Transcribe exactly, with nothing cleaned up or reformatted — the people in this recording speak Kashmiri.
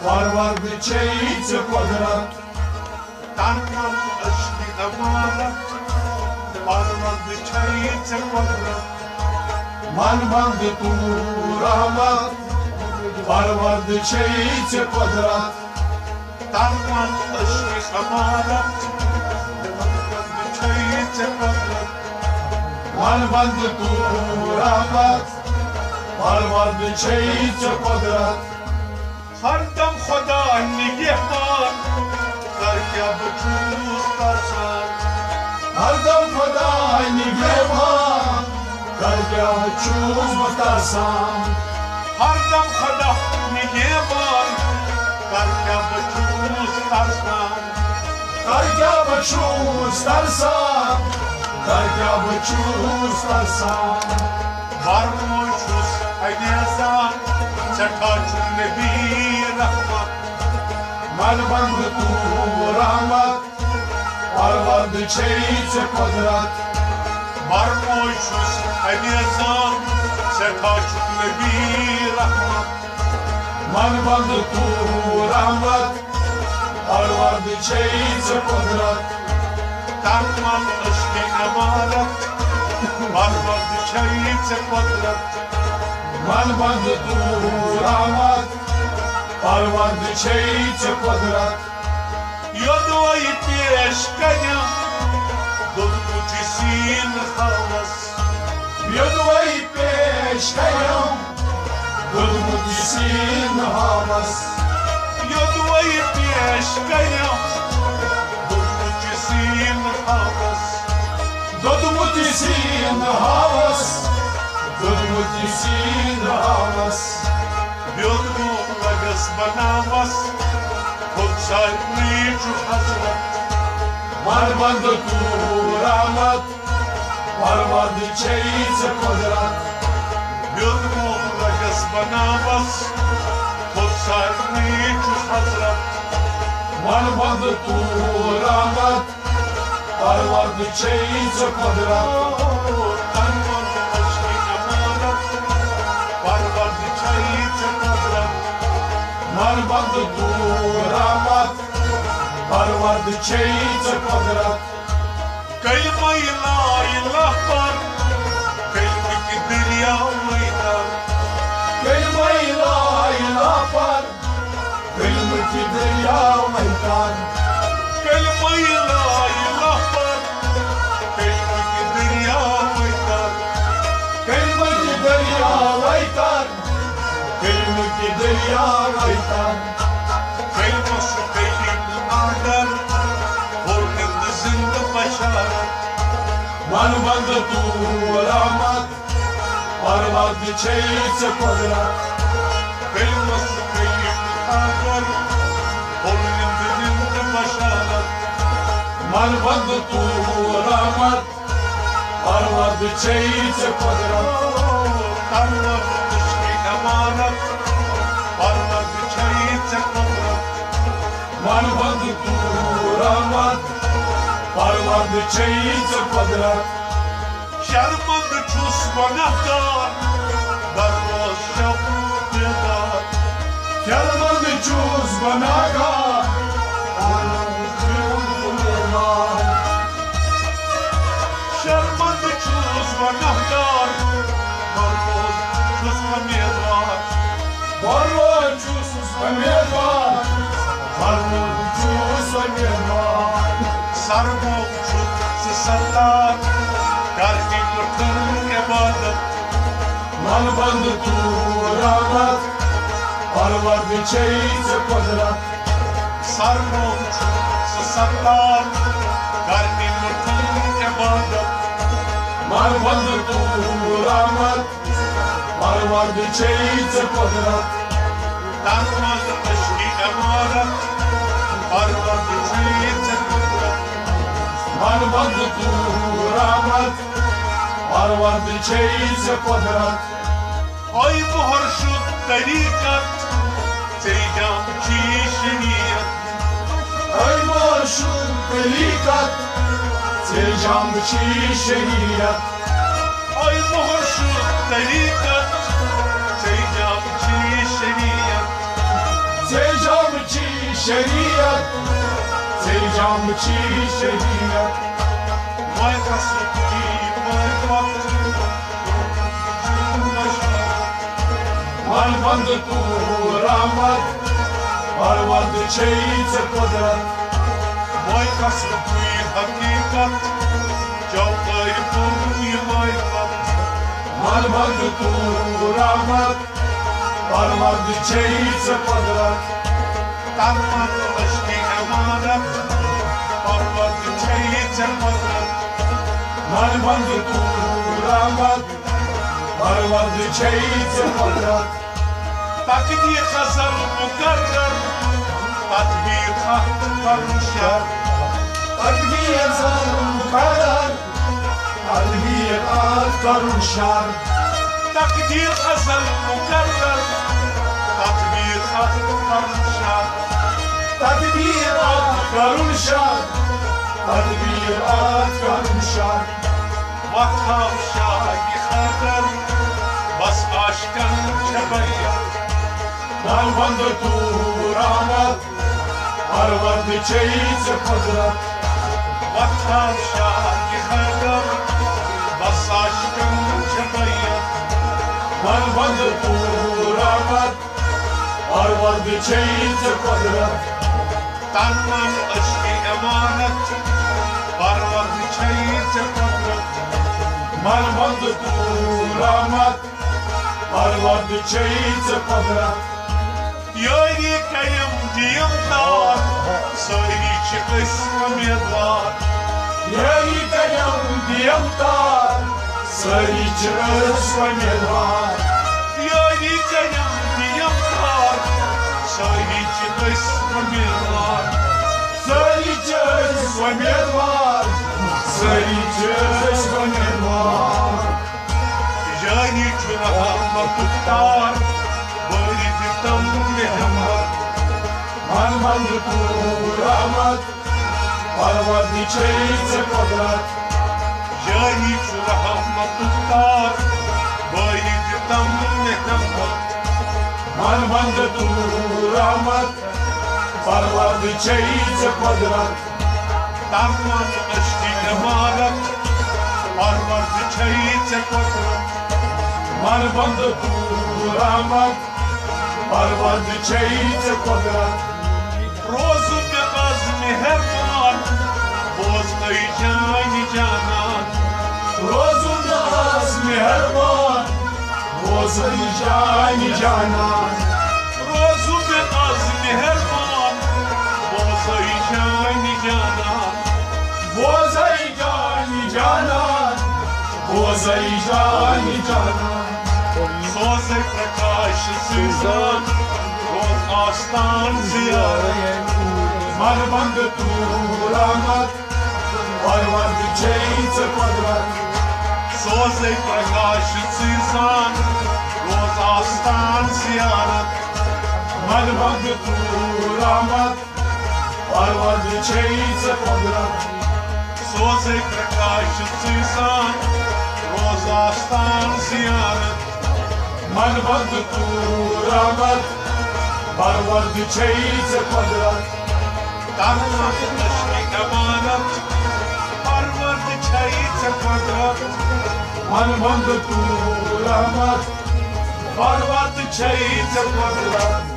پروردٕ چھے ژےٚ قۄدرت۔ تنہٕ عشقِ عبارت، پروردٕ چھے ژےٚ قۄدرت۔ من بندٕ تو رحمت، پروردٕ چھے ژےٚ قۄدرت۔ تنہٕ عشقِ عبارت، پروردٕ چھے ژےٚ قۄدرت۔ من بندٕ تو رحمت، پروردٕ چھے ژےٚ قۄدرت۔ ہردم خدا نگہبان، کر کیٛاہ بہٕ چھُس ترسان۔ ہردم خدا نگہبان، کر کیٛاہ بہٕ چھُس بہٕ ترسان۔ ہردم خدا نگہبان، کر کیٛاہ بہٕ چھُس ترسان۔ کر کیٛاہ بہٕ چھُس ترسان، کر کیٛاہ بہٕ چھُس ترسان۔ فرموے چھُس عزیزان، سٮ۪ٹھاہ چھُ نبی رحمت۔ من بندٕ تو رحمت، پروردٕ چھے ژےٚ قۄدرت۔ فرموے چھُس عزیزان، سٮ۪ٹھاہ چھُ نبی رحمت۔ من بندٕ تو رحمت، پروردٕ چھے ژےٚ قۄدرت۔ تنہٕ عشقِ عبارت، پروردٕ چھے ژےٚ قۄدرت۔ من بندٕ تو رحمت، پروردٕ چھے ژےٚ قۄدرت۔ یوٚدوَے پیش کریم، دوٚدمُت یہِ سیٖنہٕ حالس۔ یوٚدوَے پیش کریم، دوٚدمُت یہِ سیٖنہٕ حالس۔ یوٚدوَے پیش کریم، دوٚدمُت یہِ سیٖنہٕ حالس۔ دوٚدمُت یہِ سیٖنہٕ حالس، دوٚدمُت یہِ سیٖنہٕ حالس۔ بیوٚد گوٚو لگس بناوس، کھوٚت سارنٕے چھُ حضرت۔ من بندٕ تو رحمت، پروردٕ چھے ژےٚ قۄدرت۔ بیوٚد گوٚو لگس بناوس، کھوٚت سارنٕے چھُ حضرت۔ من بندٕ تو رحمت، پروردٕ چھے ژےٚ قۄدرت۔ تنہٕ عشقِ عبارت، پروردٕ چھے ژےٚ قۄدرت۔ من بندٕ تو رحمت، پروردٕ چھے ژےٚ قۄدرت۔ کلمہ لا الہ پر، کلمہ کہِ دٔریاوَے تر۔ کلمہ لا الہ پر، کلمہ کہِ دٔریاوَے تر۔ کلمہ لا الہ پر، کلمہ کہِ دٔریاوَے تر۔ کلمہ کہِ دٔریاوَے تر، کلمہ کہِ دٔریاوَے تر۔ کلمہ سُہ کلمہ اگر، ہو نندٕ زندٕ بشارت۔ من بندٕ تو رحمت، پروردٕ چھے ژےٚ قۄدرت۔ کلمس کلمہٕ آگر، ہو نندٕ نندٕ بشارت۔ من بندٕ تو رحمت، پروردٕ چھے ژےٚ قۄدرت۔ تنہٕ عشقِ عبارت، پروردٕ چھے ژےٚ قۄدرت۔ من بندٕ تو رحمت، پروردٕ چھے ژےٚ قۄدرت۔ شرمندٕ چھُس گۄناہ گار، بر روز شب بیدار۔ شرمندٕ چھُس گۄناہ گار، بر روز شب بیدار۔ شرمندٕ چھُس گۄناہ گار، بر روز چھُس امیدوار۔ بر روز چھُس امیدوار، بر روز چھُس امیدوار۔ سرموگ چھُکھ ژٕ ستار، کر مےٚ مُٹھن عبادت۔ من بندٕ تو رحمت، پروردٕ چھے ژےٚ قۄدرت۔ سرموگ چھُکھ ژٕ ستار، کر مےٚ مُٹھن عبادت۔ من بندٕ تو رحمت، پروردٕ چھے ژےٚ قۄدرت۔ تنہٕ عشقِ عبارت، پروردٕ چھے ژےٚ قۄدرت۔ من بندٕ تو رحمت، پروردٕ چھے ژےٚ قۄدرت۔ اے مرشد طریقت، ژے جام چھی شریعت۔ اے مرشد طریقت، ژے جام چھی شریعت۔ اے مرشد طریقت، ژے جام چھی شریعت۔ ژے جام شریعت، ژے جام چھی شریعت۔ وۄنۍ کس نہٕ کُنی معرفت۔ من بندٕ توٗ رحمت، پرورد چھے ژےٚ قدرت۔ وۄنۍ کس نہٕ کُنی حقیقت، چاو تعریفن یہِ معرفت۔ من بندٕ توٗ رحمت، پرورد چھے ژےٚ قدرت۔ تن من عشقی امانت، پرورد چھے ژےٚ قدرت۔ من بندٕ توٗ رحمت، پرورد چھے ژےٚ قدرت۔ تقدیر ازل مقرر، تدبیر حق کرُن شر۔ تقدیر ازل مقرر، تدبیر حق کرُن شر۔ تقدیر ازل مقرر، تدبیر حق کرُن شر۔ تدبیر حق کرُن شر، تدبیر حق کرُن شر۔ وۄتھ ہاو شاہہِ خٲطر، بس عاشقن چھےٚ بیعت۔ من بندٕ توٗ رحمت، پرورد چھے ژےٚ قدرت۔ وۄتھ ہاو شاہہِ خٲطر، بس عاشقن چھےٚ بیعت۔ من بندٕ توٗ رحمت، پرورد چھے ژےٚ قدرت۔ تن من عشقی امانت، پرورد چھے ژےٚ قدرت۔ من بندٕ توٗ رحمت، پرورد چھے ژےٚ قدرت۔ یٲری کٔرِم دِیم تار، سٲری چھِ أسۍ اُمیدوار۔ یٲری کٔرِم دِیم تار، سٲری چھِ أسۍ اُمیدوار۔ یٲری کٔرِم دِیم تار، سٲری چھِ أسۍ اُمیدوار۔ سٲری چھِ أسۍ اُمیدوار، سٲری چھِ أسۍ اُمیدوار۔ یٲری چھُ رحمتُک تار، وٲرِو دِتم مےٚ ہمت۔ من بندٕ توٗ رحمت، پرورد چھے ژےٚ قدرت۔ یٲری چھُ رحمتُک تار، وٲرِو دِتم مےٚ ہمت۔ من بندٕ توٗ رحمت، پرورد چھے ژےٚ قدرت۔ تن من عشقی عمارت، پرورد چھے ژےٚ قدرت۔ من بندٕ توٗ رحمت، پرورد چھے ژےٚ قدرت۔ روزُن مےٚ از مہربان، بوز اے جانہِ جانان۔ روزُن مےٚ از مہربان، بوز اے جانہِ جانان۔ روزُن مےٚ از مہربان، بوز اے جانہِ جانان۔ بوز اے جانہِ جانان، بوز اے جانہِ جانان۔ سوز اے پرکاش سٕنٛز زان، روز آستان زیارت۔ من بندٕ توٗ رحمت، پرورد چھے ژےٚ قدرت۔ سوز اے پرکاش سٕنٛز زان، روز آستان زیارت۔ من بندٕ توٗ رحمت، پرورد چھے ژےٚ قدرت۔ سوز اے پرکاش سٕنٛز زان، روز آستان زیارت۔ من بندٕ توٗ رحمت، پرورد چھے ژےٚ قدرت۔ تن من عشقی امانت، پرورد چھے ژےٚ قدرت۔ من بندٕ توٗ رحمت، پرورد چھے ژےٚ قدرت۔